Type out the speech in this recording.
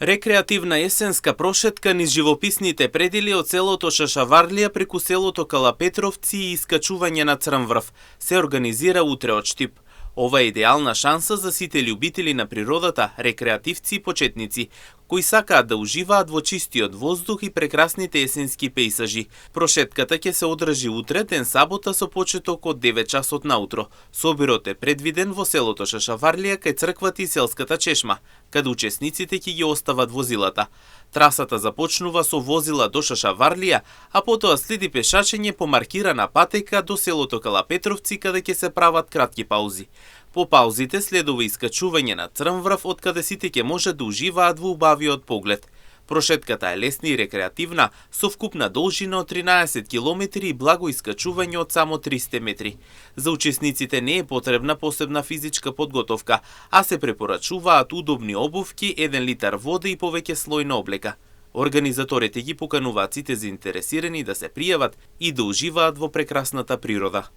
Рекреативна есенска прошетка низ живописните предели од селото Шашаварлија преку селото Калапетровци и искачување на Црнврв се организира утре од Штип. Ова е идеална шанса за сите љубители на природата, рекреативци и почетници, кои сакаат да уживаат во чистиот воздух и прекрасните есенски пејзажи. Прошетката ќе се одржи утре, ден сабота, со почеток од 9 часот наутро. Собирот е предвиден во селото Шашаварлија кај црквата и селската чешма, каде учесниците ќе ги остават возилата. Трасата започнува со возила до Шашаварлија, а потоа следи пешачење по маркирана патека до селото Калапетровци, каде ќе се прават кратки паузи. По паузите следува искачување на Црнврв, од каде сите ќе може да уживаат во убавиот поглед. Прошетката е лесна и рекреативна, со вкупна должина од 13 км и благо искачување од само 300 метри. За учесниците не е потребна посебна физичка подготовка, а се препорачуваат удобни обувки, 1 литар вода и повеќе слојна облека. Организаторите ги покануваат сите заинтересирани да се пријават и да уживаат во прекрасната природа.